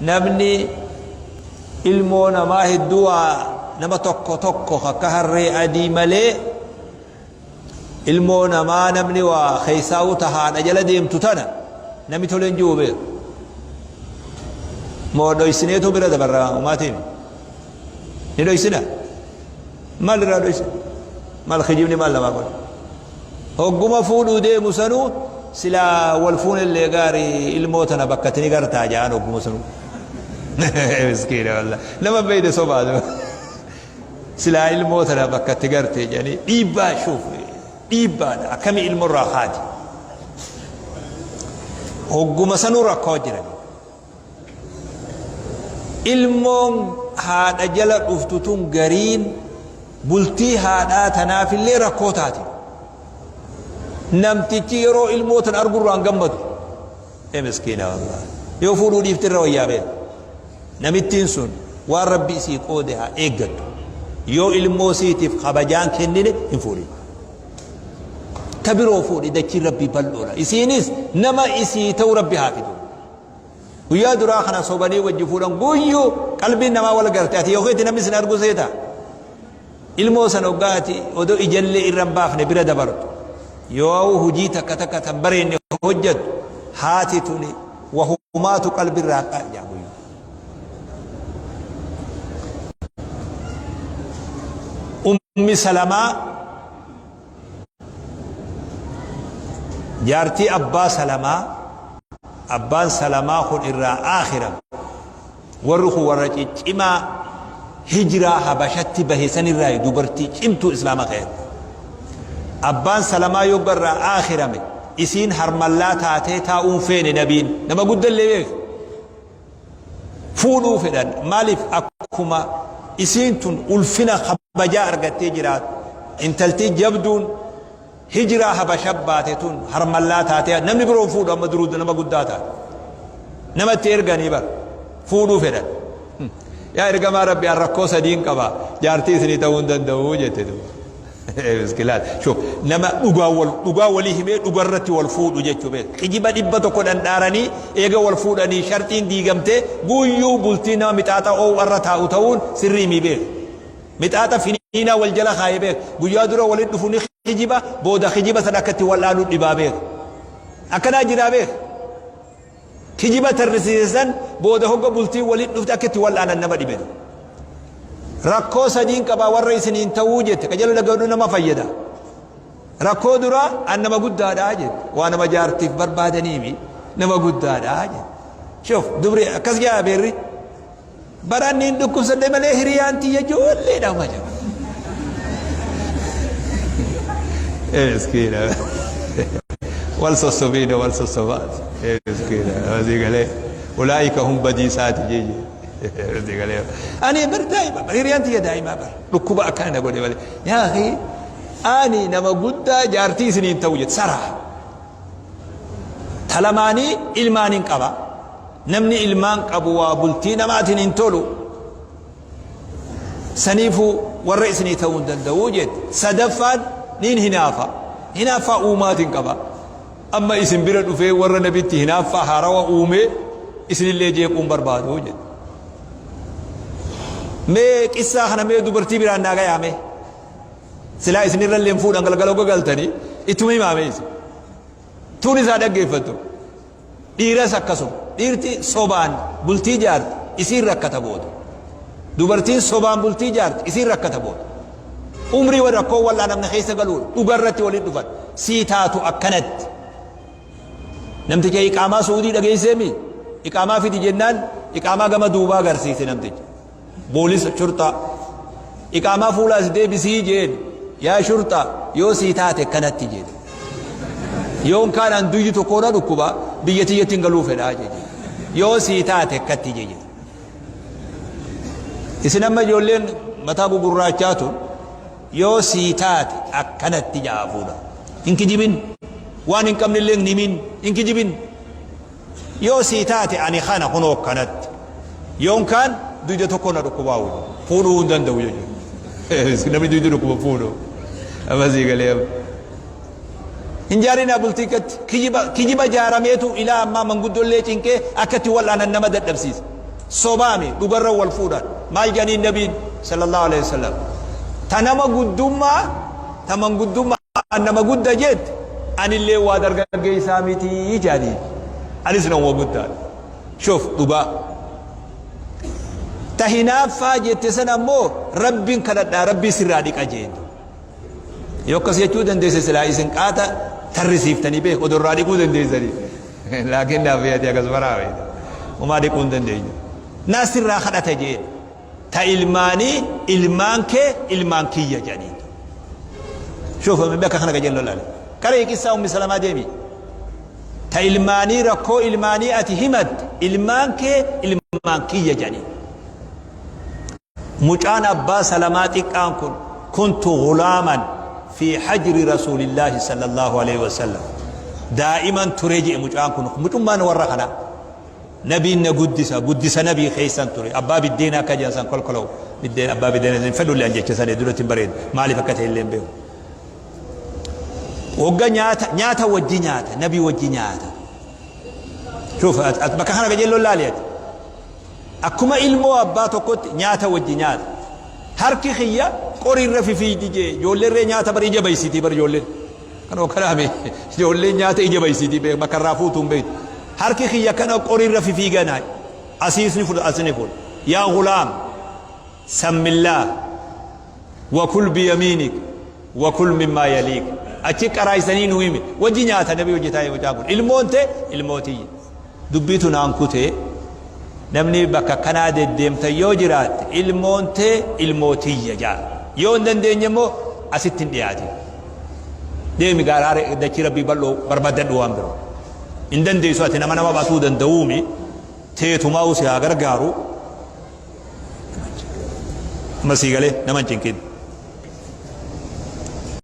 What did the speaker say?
Namni ilmoo namaa hedduu waa nama tokko tokko akka harree adii malee, ilmoo namaa namni waa keessaa'uu ta haadha jala deemtu tana namni toleen jiru beeku. Moo dhoysineetu bira dabarra umaatiin? Ni dhoysina? Maal irraa dhoysina? Maal kijibni maal namaa godha? Hogguma fuudhuu deemu sanuu silaa wal fuunellee gaarii, ilmoo tana bakkatti ni gartaa ja'an hogguma sanuu. Miskiina wallah. Nama beeyne sobaatu. Silaa ilmoo tana bakkatti garte jedhanii dhiibbaa, shuuf, dhiibbaadha, akkamii ilmoo irraa kaati. Hogguma sanuu rakkoo jiran. Ilmoon haadha jala dhuftu tun gariin bultii haadhaa tanaafillee rakkoo taati. Namtichi yeroo ilmoo tan argurraa hin gammadu. Ee miskiina wallah. Yoo fuudhuu dhiifte irra wayyaa beeka. Namittiin sun waan Rabbi isii qoode haa eeggattu. Yoo ilmoo siitiif kabajaan kennine hin fuudhin. Ta biroo fuudhi, dachiin Rabbii bal'oodha. Isiinis nama isii ta'u Rabbi haa fidu. Guyyaa duraa kana sobanii wajji fuudhan, guyyuu qalbiin namaa wal garte, ati yookiin namni sin argu seeta. Ilmoo san hoggaa ati odoo ijallee irra hin baafne bira dabartu, yoo hujii takka takka tan bareenne hojjattu, haati tuni wahumaatu qalbirraa qaa guyyuu. Ummi Salamaa, jaartii abbaa Salamaa, abbaan Salamaa kun irraa aakhira, warri kun warra ciccimaa hijiraa Habashatti bahe sanirraa, dubartii cimtuu Islaama keessatti. Abbaan Salamaa yogga irraa aakhirame, isiin harmallaa taatee taa'uun feene. Nabiin nama guddallee beeku fuudhuu fedhan. Maaliif? Akkuma isiin tun ulfina kabajaa argattee jiraatu, intaltii jabduun hijiraa Habasha baate tun harmallaa taatee namni biroo fuudhu, amma duruu nama guddaa taate, namatti erganii bar fuudhuu fedhan. "Yaa ergamaa Rabbi, an rakkoo sadiin qaba, jaartii isinii ta'uu hin danda'u," jette duuba. Miskilaat. Shuf, nama dhugaa wal dhugaa walii himee dhugarratti wal fuudhu jechuu beek. Kijiba 100 dhandhaaranii eega wal fuudhanii sharxiin diigamtee guyyuu bultii nama mixaaxa oowwarra taa'u ta'uun sirrii mii beek. Mixaaxa finiinaa wal jala kaayee beek. Guyyaa dura walitti dhufu ni kijiba, booda kijiba san akka itti wal'aanu dhibaa beek. Akkanaa jiraa beek. Kijiba tarrisiise san booda hogga bultiin walitti dhufte akka itti wal'aanan nama dhibe. "Rakkoo sadiin qabaa, warra isiniin ta'uu," jette. Qajeeloo dhaga'uu nama fayyada. Rakkoo duraa, "An nama guddaadha," jette. Waa nama jaartiif barbaadaniimi, nama guddaadha jette. Shuf, dubri akkas jaa beerri. Baraan niin dhukkubsadhe malee hiriyaan tiyya ijoolleedha uma jedha. Miskiina. Wal sossobiina, wal sossobaat. Miskiina. Asii galee. Ulaa'ika hum badiisaati jeje. Asii galee. Ani bar daa'ima bar, hiriyaan tiyya daa'imaa bar. Dhukkuba akkana na godhe malee. Yaa akhi, ani nama guddaa, jaartii isiniin ta'u jette saraa. Ta lamaanii, ilmaanin qaba. Namni ilmaan qabu waa bultii namaatiin hin tolu. Saniifuu warra isinii ta'uu hin danda'u jette. Sadaffaan, niin hinaafa. Hinaaffaa uumaatiin qaba. Amma isin bira dhufee warra nabitti hinaaffaa haarawa uumee isinillee jeequun barbaadu jette. Mee qissaa kana mee dubartii biraan naa gayaa mee. Silaa isinirra illee hin fuudhan, galgala hogga galtanii ittuma himaa mee isin. Tuun isaa dhaggeeffattu. Dhiiras akkasuma. Dhiirti sobaan bultii jaarti isiin rakkata booda. Dubartiin sobaan bultii jaarti isiin rakkata booda. Umrii wal rakkoo wal'aanamne keessa galuun dhugarratti waliin dhufan. Sii taatu akkanatti. Namticha iqaamaa Suudii dhageesseemi? Iqaamaa fidi jennaan iqaamaa gama duubaa agarsiise namtichi. Boolisa shurxaa. Iqaamaa fuula as deebisii jeen. "Yaa shurxaa, yoo sii taate akkanatti," jedhe. "Yoon kaan an duyyi tokko na dhukkuba, biyya tiyyatti hin galuu fedhaa," jedhe. "Yoo sii taate akkatti," jedhe. Isin amma ijoolleen mataa gugurraachaa tun yoo sii taate akkanatti ja'a fuudha. Hin kijibin. Waan hin qabne illee hin himin. Hin kijibin. Yoo sii taate ani kana kunoo akkanatti. Yoon kaan duyda tokko na dhukkubaa wajjin. Fuudhuu hin danda'u jechuudha. Namni duyda dhukkuba fuudhu. Amma sii galee amma. Hin jaarinaa bultii akkatti. Kijiba, kijiba jaarameetu ilaa ammaa manguddollee cinqee akka itti wal'aanan nama dadhabsiisa. Sobaami dhugarra wal fuudhan. Maal jedhaniin nabiin sallallahu alaihi wasallam? Ta nama guddummaa, ta manguddummaa an nama gudda jette, anillee waa dargaggeessaa miti jedhaniin. Anis nama guddaadha. Shuf dhugaa. Ta hinaaffaa jette sana ammoo Rabbiin kadhadhaa, Rabbii sirraa dhiqa jeen. Yoo akkas jechuu dandeesse silaa isin qaata tarrisiiftanii beek odoo irraa dhiquu dandeessanii. Laakiin naaf fe'ate akkas maraa beekta. Homaa dhiquu hin dandeenyu. Naa sirraa kadhata jeen. Ta ilmaanii ilmaan kee ilmaan kiyya jedhaniin. Shuuf bakka kana qajeello laale. Qaree qissaa Ummi Salamaa deemi. Ta ilmaanii rakkoo ilmaanii ati himatte ilmaan kee ilmaan kiyya jedhaniin. Mucaan abbaa Salamaa xiqqaan kun kuntu ghulaaman fi hajri Rasuulillaahi sallallaahu aleyhi wasallam daa'iman ture je'e. Mucaan kun mucummaan warra kanaa nabiin na guddisa, guddisa nabii keessan ture. Abbaa biddeenaa akka jedhan san kolkolow biddeen abbaa biddeenaa hin fedhullee an jecha san duratti hin bareedu, maaliif akka ta'e illee hin beeku. Wagga nyaata nyaata wajji nyaata, nabii wajji nyaata. Shuuf, bakka kana qajeelloon laali ati. Akkuma ilmoo abbaa tokkotti nyaata wajji nyaata. Harki kiyya qorii irra fifiiydi jee. Ijoolleen ree nyaata bar ija baysitii bar ijoolleen. Kan okkanaame ijoolleen nyaata ija baysitii beek bakka irraa fuutu hin beektu. Harki kiyya kana qorii irra fifiiganaa. Asiis ni fudha, as ni fudha. Yaa gulaam sammillaah wa kul biyamiinik wa kul mimmaa yaliik. Achi qaraaysanii nu hime. Wajji nyaata nabi wajji taa'ee mucaan kun. Ilmoon tee ilmoo tiyya. Dubbiitu naan kute. Namni bakka akkanaa deddeemtan yoo jiraatte, ilmoon tee ilmoo tiyya jaa. Yoo hin dandeenye immoo asitti hin dhiyaatin. Deemi gaaraa dachii Rabbii bal'oo barbaadadhu waan biroo. Hin dandeessu, ati nama nama batuu danda'uumi, teetumaa'u si haa gargaaru. Amma sii galee nama hin cinqin.